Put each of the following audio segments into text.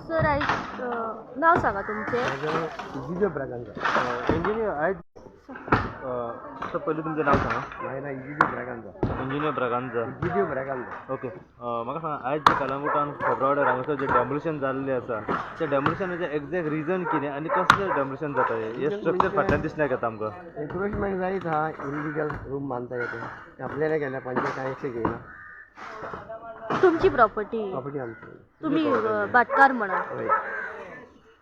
Sir आयज नाव सांगा तुमचें. इजिडियो ब्रागांझा. इंजिनियर आयज सर पयलीं तुमचें नांव सांगा. माझें नांव इजिडियो ब्रागांझा. इंजिनियर ब्रागांझा. इजिडियो ब्रागांझा. ओके, म्हाका सांगा आयज जे कलंगूटान खोब्रावाड्यार हांगासर जें डेमोलिशन जाल्लें आसा त्या डेमोलिशनाचें एग्जॅक्ट रिजन कितें आनी कसलें डेमोलिशन जाता हें स्ट्रक्चर फाटल्यान दिसना येता आमकां. एन्क्रोचमेंट जायत आहा, इलिगल रूम बांदता येते आपल्याला केल्या पंचायत कांय एक्शन घेयना. तुमची प्रॉपर्टी. प्रॉपर्टी आमची. तुम्ही भाटकार म्हणा. हय.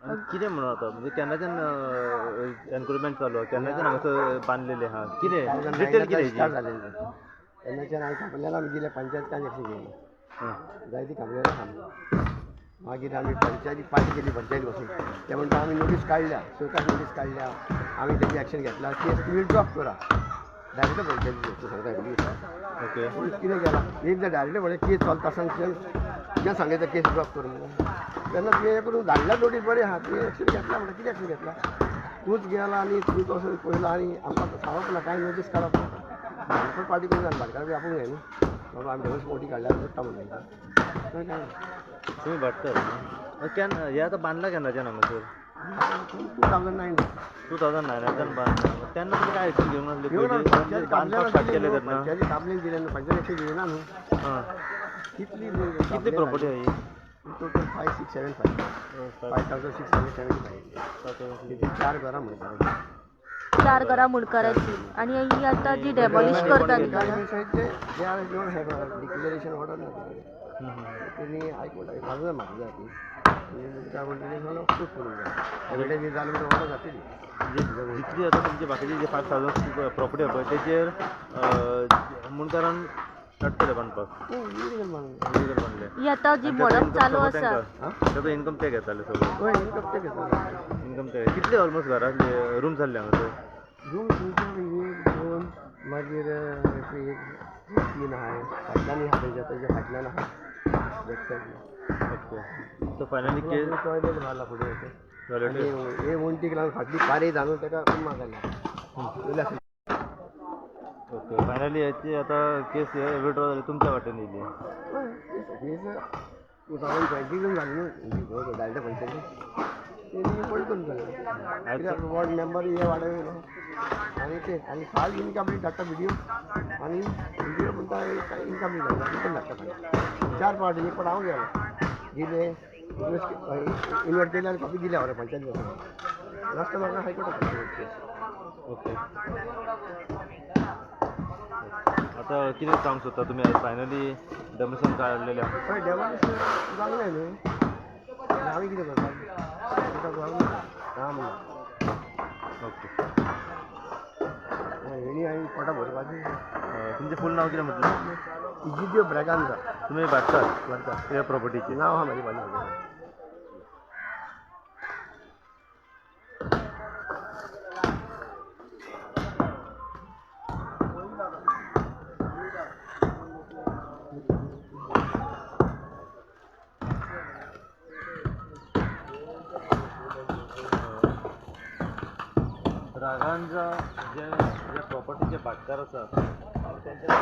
आनी कितें म्हणून आतां म्हणजे केन्नाच्यान एन्क्रोचमेंट चालू आहा, केन्नाच्यान हांगासर बांदलेलें आहा, कितें डिटेल कितें स्टार्ट जालें तेन्नाच्यान हांवें कंप्लेन आमी दिल्या, पंचायत कांय एक्शन घेयना. जायती कंप्लेनां आहा. मागीर आमी पंचायती पार्टी केली, पंचायत बसून ते म्हणटा आमी नोटीस काडल्या, सरकार नोटीस काडल्या, आमी तेजी एक्शन घेतला, केस तुमी ड्रॉप करा. डायरेक्ट पंचायती सांगता. ओके, पुलीस कितें केलां एकदां डायरेक्ट म्हणलें केस चलता आसतना तुवें सांगलें केस ड्रॉप कर म्हणून, तेन्ना तुवें हें करून धाडल्या नोटीस बरें आहा, तुवें एक्शन घेतला म्हणटा. कितें एक्शन घेतला? तूंच गेला आनी तूंच वचून पळयला आनी आमकां सांगप ना, कांय नोटीस काडप ना. पण पार्टी करून जालें, भाटकार बी आपूण जाय न्हू बाबा आमी डेवोस मोटी काडल्यार पडटा म्हणून काय ना. तुमी भाटकार केन्ना हें आतां बांदलां केन्नाच्यान हांगासर? 2009. 2009 बांदलां. तेन्ना तुमी काय एक्शन घेवंक नासले पयलीं बांदपाक स्टार्ट केलें तेन्ना? पंचायती कंप्लेन दिलें न्हू, पंचायत एक्शन घेयना न्हू. आं, कितली कितली प्रॉपर्टी आहा ही? टोटल 5675, 5675. तिची चार घरां म्हणटा. चार घरां मुणकाराची आनी ही आतां जी डेमोलिश करता ती. डिक्लेरेशन ऑर्डर ना तेणी हायकोर्टाक घालूं म्हाका जाय ती काय म्हणटली प्रूफ करूंक जाय, एविडन्स जालें म्हणटकीर ऑर्डर जातली. म्हणजे जितली आतां तुमची बाकीची जी 5000 प्रॉपर्टी आहा पळय तेजेर मुणकारान स्टार्ट केलें बांदपाक. इलिगल बांदलें. इलिगल बांदलें. ही आतां जी मोडप चालू आसा. ताचो इन्कम ते घेताले सगळो. हय, इन्कम ते घेतला. इन्कम ते कितले ऑलमोस्ट घरां रूम जाल्ले हांगासर? रूम तुमचे एक दोन, मागीर एक तीन आहा फाटल्यान, आहा तेज्या तेज्या फाटल्यान आहा बॅक सायडीन. ओके, सो फायनली केस टॉयलेट घाला फुडें. टॉयलेट हे वण्टीक लागून फाटली पारी घालून ताका रुमां घाल्या. ओके, फायनली हेची आतां केस विड्रॉ जाली तुमच्या वाटेन येयली. केस 2020 जाली न्हू डायरेक्ट पंचायती तेणी होल्ड करून जालें कित्याक वॉर्ड मेंबर हे वाडय न्हू आनी ते आनी फायल इनकम्प्लीट धाडटा विडियो आनी विडियो म्हणटा इनकम्प्लीट धाडटा, रिटर्न धाडटा फायल. चार पावटी एक पावट हांव गेलो, दिले इन्वर्ट केले आनी कॉपी दिल्या बरें पंचायत बसून. लास्ट म्हाका हायकोर्टाक. ओके, आतां कितें सांगूंक सोदता तुमी आयज फायनली डेमोलिशन काडलेलें आहा? हय, डेमोलिशन जालें न्हू, आमी कितें करपाक ना म्हणून. ओके, हेणी आनी पोटा भरपाची. तुमचें फूल नांव कितें म्हटलें? इजिडियो ब्रागांझा. तुमी भाटकार? भाटकार. ह्या प्रॉपर्टीचें नांव आहा म्हाजें बाजू. ब्रागांझा जे जे प्रॉपर्टीचे भाटकार आसा तेंच्या